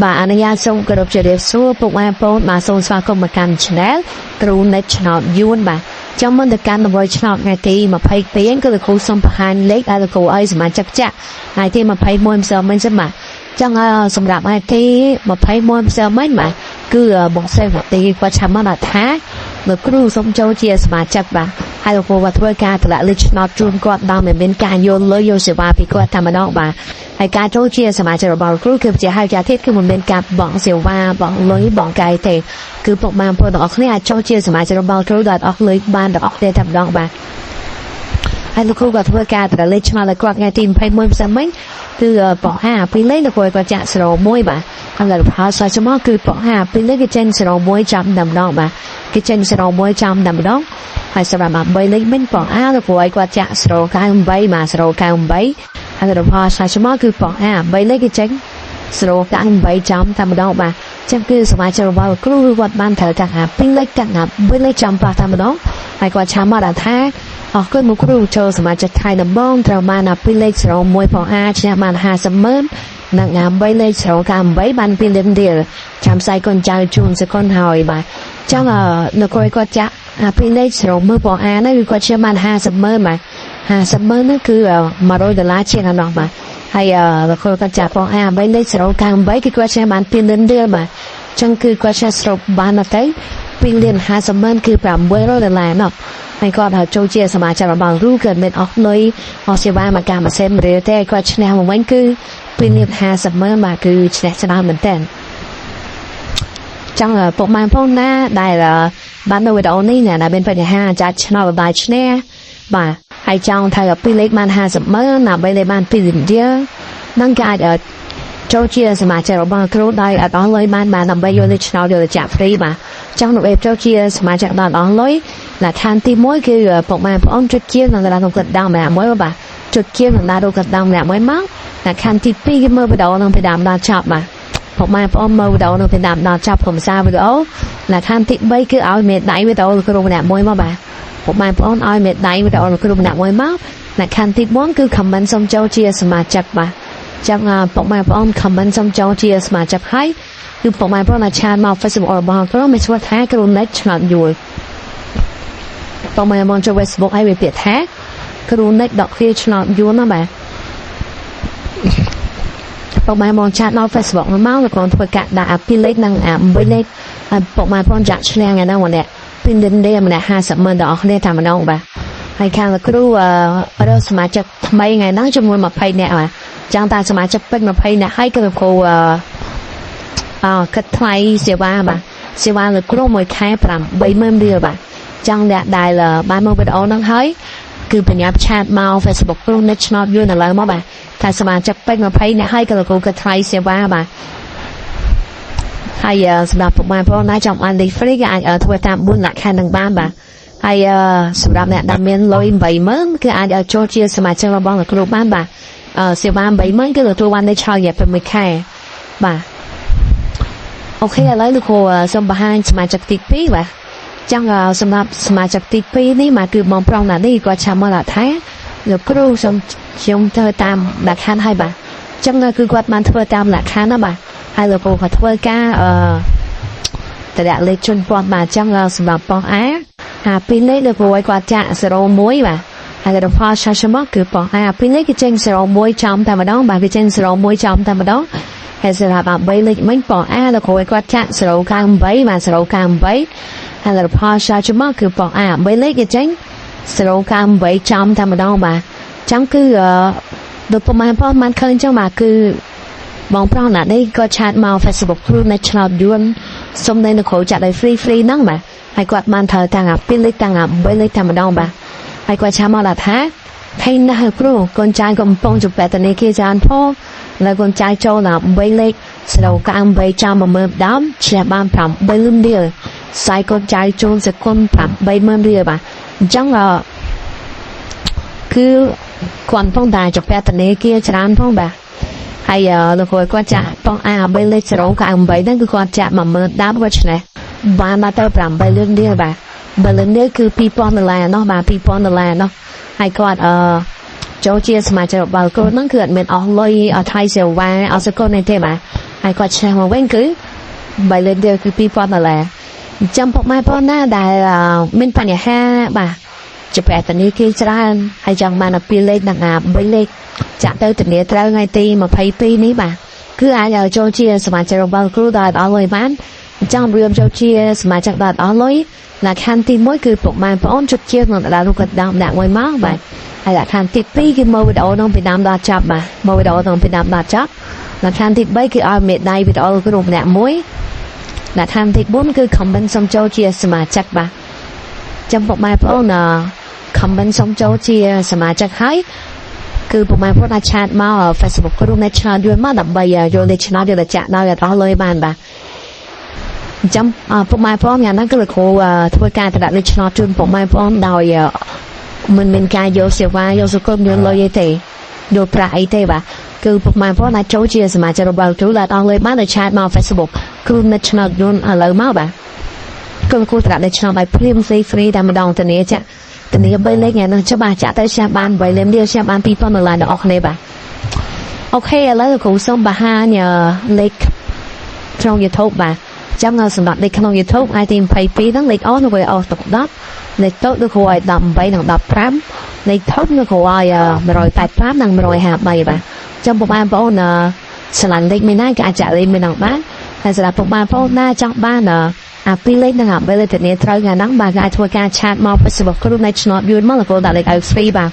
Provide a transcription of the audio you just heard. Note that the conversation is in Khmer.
បាទអនុញ្ញាតសូមគោរពជម្រាបសួរពុកម៉ែបងប្អូនបាទសូមស្វាគមន៍មកកាន់ Channel គ្រូនិតឆ្នោតយួនបាទចាំមុនទៅកាន់ដំបូងឆ្នោតថ្ងៃទី22គឺលោកគ្រូសូមបង្ហាញលេខឲ្យលោកគ្រូឲ្យសមាជិកចាក់ថ្ងៃទី21ម្សិលមិញសិនបាទចង់សម្រាប់ថ្ងៃទី21ម្សិលមិញបាទគឺបងសេវទីគាត់ឆាំមកថាលោកគ្រូសូមចូលជាសមាជិកបាទហើយលោកគ្រូបាទធ្វើការតម្លាក់លេខឆ្នោតជូនគាត់ដោយមិនមានការយល់លុយយកសេវាពីគាត់តែម្ដងបាទហើយការចូលជាសមាជិករបស់លោកគ្រូគឺជាហៅចាទៀតគឺមិនមានការបង់សេវាបង់លុយបង់កាយទេគឺពុកម៉ែបងប្អូនទាំងអស់គ្នាអាចចូលជាសមាជិករបស់លោកគ្រូដោយអស់លុយបានទាំងអស់គ្នាតែម្ដងបាទហើយលោកគ្រូក៏ធ្វើការតម្លាក់លេខឆ្នោតឲ្យគាត់ថ្ងៃទី21ម្សិលមិញគឺបោះ5ពីលេខលោកគ្រូគាត់ចាក់01បាទហើយដល់ផលសោះមកគឺបោះ5ពីលេខគេចេញ01ចាំតែម្ដងបាទគេចេញ01ចាំតែម្ដងហើយសម្រាប់3លេខមិញបោះអាលោកគ្រូឲ្យគាត់ចាក់098បាទ098ហើយដល់ផលសោះមកគឺបោះអា3លេខគេចេញ098ចំតែម្ដងបាទចឹងគឺសមាជិករបស់គ្រូគាត់បានត្រូវទាំងអា2លេខទាំងអា3លេខចំប៉ះតែម្ដងហើយគាត់ឆាមកដល់ថាអរគុណមកគ្រូចូលសមាជិកថៃដំបងត្រូវបានអា2លេខ01ផងអាឈ្នះបាន50ម៉ឺននិងអា3លេខ098បាន2លានរៀលចាំផ្សាយកូនចៅជូនសកលហើយបាទចឹងនៅក្រោយគាត់ចាក់អា2លេខ01ផងអាហ្នឹងគឺគាត់ឈ្នះបាន50ម៉ឺនបាទ50ម៉ឺនហ្នឹងគឺ100ដុល្លារជាងអានោះបាទហើយលោកគ្រូគាត់ចាក់ផងអា3លេខ098គឺគាត់ឈ្នះបាន2លានរៀលបាទចឹងគឺគាត់ឈ្នះស្រូបបានទៅ2លាន50ម៉ឺនគឺ800ដុល្លារណោះហើយគាត់ហើយចូលជាសមាជិករបស់គ្រូគឺមិនអស់លុយអស់សេវាមកកម្មសេមរៀលទេគាត់ឈ្នះមកវិញគឺ2លាន50ម៉ឺនបាទគឺឈ្នះច្រើនមែនតើចង់ពុកម៉ែបងណាដែលបាននៅវីដេអូនេះណាដែលមានបញ្ហាចាច់ឆ្នោតបាយឈ្នះបាទហើយចង់ថាពីលេខបាន50ម៉ឺនណាបីលេខបាន2លានរៀលនឹងគេអាចចូលជាសមាជិករបស់គ្រូដោយអត់អស់លុយបានបាទដើម្បីយកលេខឆ្នោតយកទៅចាក់ free បាទចង់របៀបចូលជាសមាជិកដល់អស់លុយលក្ខខណ្ឌទី1គឺពុកម៉ែបងប្អូនចុចជាងនឹងដល់កណ្ដាលម្នាក់មួយបាទចុចជាងនឹងដល់កណ្ដាលម្នាក់មួយមកលក្ខខណ្ឌទី2គឺមើលវីដេអូនឹងពីដើមដល់ចប់បាទពុកម៉ែបងប្អូនមើលវីដេអូនឹងពីដើមដល់ចប់ខ្ញុំសារវីដេអូលក្ខខណ្ឌទី3គឺឲ្យមេដៃវីដេអូគ្រូម្នាក់មួយមកបាទពុកម៉ែបងប្អូនឲ្យមេដៃវីដេអូគ្រូម្នាក់មួយមកលក្ខខណ្ឌទី4គឺ comment សូមចូលជាសមាជិកបាទចឹងពុកម៉ែបងប្អូន comment សូមចូលជាសមាជិកហើយគឺពុកម៉ែបងប្អូនអាច chat មក Facebook របស់គ្រូមានឈ្មោះថាគ្រូនិតឆ្នោតយួរពុកម៉ែបងចូល Facebook ហើយវាពាក្យថាគ្រូនិតដកឃ្លាឆ្នោតយួរណាបាទពុកម៉ែបង chat ដល់ Facebook មកលោកគ្រូធ្វើកាក់ដាក់អាពីរលេខនិងអា3លេខហើយពុកម៉ែបងចាក់ឆ្លៀងថ្ងៃហ្នឹងម្នាក់ពីរលិនម្នាក់50ម៉ឺនដល់អស់គ្នាតែម្ដងបាទហើយខាងលោកគ្រូអឺរកសមាជិកថ្មីថ្ងៃហ្នឹងចំនួន20នាក់បាទចង់តាសមាជិកពេញ20នាក់ហើយគឺលោកគ្រូអឺអគិតថ្លៃសេវាបាទសេវាលោកគ្រូមួយខែ80000រៀលបាទចង់អ្នកដែលបានមកវីដេអូហ្នឹងហើយគឺបញ្ញា chat មក Facebook គ្រូនិតឆ្នោតយួនឥឡូវមកបាទតែសមាជិកពេញ20នាក់ហើយក៏លោកគ្រូគិតថ្លៃសេវាបាទហើយសម្រាប់ពុកម៉ែបងប្អូនណាចង់បានលេខ free ក៏អាចធ្វើតាម4លក្ខខណ្ឌនឹងបានបាទហើយសម្រាប់អ្នកដែលមានលុយ80000គឺអាចចូលជាសមាជិករបស់លោកគ្រូបានបាទសេវា80000គឺទទួលបាននៅឆោយរយៈពេល1ខែបាទ OK ឥឡូវលោកគ្រូសូមបង្ហាញសមាជិកទី2បាទចង់សម្រាប់សមាជិកទី2នេះមកគឺបងប្រុសណានេះគាត់ឆាំមកថាលោកគ្រូសូមខ្ញុំធ្វើតាមលក្ខខណ្ឌហើយបាទចឹងគឺគាត់បានធ្វើតាមលក្ខខណ្ឌណាបាទហើយលោកគ្រូក៏ធ្វើការអឺតម្លាក់លេខជន់គាត់បាទចឹងសម្រាប់ប៉ុស្តិ៍អាហាពីរលេខលោកគ្រូឲ្យគាត់ចាក់01បាទហើយដល់ផលឆាឈមកគឺប៉ុស្តិ៍អាពីរលេខគេចេញ01ចំតែម្ដងបាទគេចេញ01ចំតែម្ដងហើយសម្រាប់3លេខមិញប៉ុស្តិ៍អាលោកគ្រូឲ្យគាត់ចាក់098បាទ098ហើយដល់ផលឆាឈមកគឺប៉ុស្តិ៍អា3លេខគេចេញ098ចំតែម្ដងបាទចឹងគឺដូចប្រហែលប៉ុស្តិ៍បានឃើញចឹងបាទគឺបងប្រុសណានេះក៏ chat មក Facebook គ្រូនៅឆ្នោតយួនសុំនៅគ្រូចាក់ឲ្យ free free ហ្នឹងបាទហើយគាត់បានត្រូវតាំងអា2លេខតាំងអា3លេខតែម្ដងបាទហើយគាត់ chat មកថាហេណាស់គ្រូកូនចៅកំពុងជពាក់ធនាគារច្រើនផងហើយកូនចៅចូលដល់3លេខ098ចាំ10000ដើមឈ្នះបាន8លានរៀលផ្សាយកូនចៅជូនសគុណ80000រៀលបាទអញ្ចឹងគឺគាត់ផងតែជពាក់ធនាគារច្រើនផងបាទហើយលោកគ្រូគាត់ចាក់បងអា3លេខ098ហ្នឹងគឺគាត់ចាក់10000ដើមគាត់ឈ្នះបានមកទៅ8លានរៀលបាទបើលានរៀលគឺ2000ដុល្លារណោះបាទ2000ដុល្លារណោះហើយគាត់អឺចូលជាសមាជិករបស់គ្រូហ្នឹងគឺអត់មានអស់លុយអត់ថ្លៃសេវាអត់សកលនេះទេបាទ ហើយគាត់ឈ្នះមកវិញគឺ3លេខទៀតគឺ2000ដុល្លារអញ្ចឹងពុកម៉ែបងណាដែលមានបញ្ហាបាទជាប្រតានីគេច្រើនហើយចង់បានអាពីរលេខនិងអា3លេខចាក់ទៅធានាត្រូវថ្ងៃទី22នេះបាទគឺអាចឲ្យចូលជាសមាជិករបស់គ្រូដោយអត់លុយបានអញ្ចឹងរៀមចូលជាសមាជិកដោយអត់លុយលក្ខខណ្ឌទី1គឺពុកម៉ែបងប្អូនជុតជានឹងដល់រូបកណ្ដាលដាក់មួយមកបាទហើយលក្ខខណ្ឌទី2គឺមើលវីដេអូនោះពីដើមដល់ចប់បាទមើលវីដេអូនោះពីដើមដល់ចប់លក្ខខណ្ឌទី3គឺឲ្យមេដៃវីដេអូគ្រូម្នាក់មួយលក្ខខណ្ឌទី4គឺ comment សុំចូលជាសមាជិកបាទចាំពុកម៉ែបងប្អូន comment សុំចូលជាសមាជិកហើយគឺពុកម៉ែបងប្អូនអាច chat មក Facebook ក្រុមអ្នកឆ្នោតយួនមកដើម្បីយកលេខឆ្នោតយកទៅចាក់ដោយអត់អស់លុយបានបាទអញ្ចឹងពុកម៉ែបងប្អូនយ៉ាងហ្នឹងគឺលោកគ្រូធ្វើការតម្លាក់លេខឆ្នោតជូនពុកម៉ែបងប្អូនដោយមិនមានការយកសេវាយកសង្គមយកលុយអីទេយកប្រាក់អីទេបាទគឺពុកម៉ែបងប្អូនអាចចូលជាសមាជិករបស់គ្រូដែលអស់លុយបានដោយ chat មក Facebook គ្រូអ្នកឆ្នោតយួនឥឡូវមកបាទគឺគ្រូតម្លាក់លេខឆ្នោតឲ្យព្រាម free free តែម្ដងធានាចាក់ធានា3លេខថ្ងៃនោះច្បាស់ចាក់ទៅឆាប់បាន8លេខនេះឆាប់បាន2000ដុល្លារដល់អស់គ្នាបាទ OK ឥឡូវគ្រូសូមបង្ហាញលេខក្នុង YouTube បាទចាំសម្រាប់លេខក្នុង YouTube ថ្ងៃទី22ហ្នឹងលេខអស់នោះវាអស់ទៅ10លេខតូចនោះគ្រូឲ្យ18និង15លេខធំនោះគ្រូឲ្យ185និង153បាទចាំពុកម៉ែបងប្អូនឆ្លាញ់លេខមួយណាក៏អាចចាក់លេខមួយហ្នឹងបានហើយសម្រាប់ពុកម៉ែបងប្អូនណាចង់បានអាពីរលេខនិងអាបីលេខធានាត្រូវថ្ងៃហ្នឹងបាទអាចធ្វើការ chat មក Facebook ក្រុមនៃឆ្នោតយួនមកលោកដាក់លេខឲ្យ free បាទ។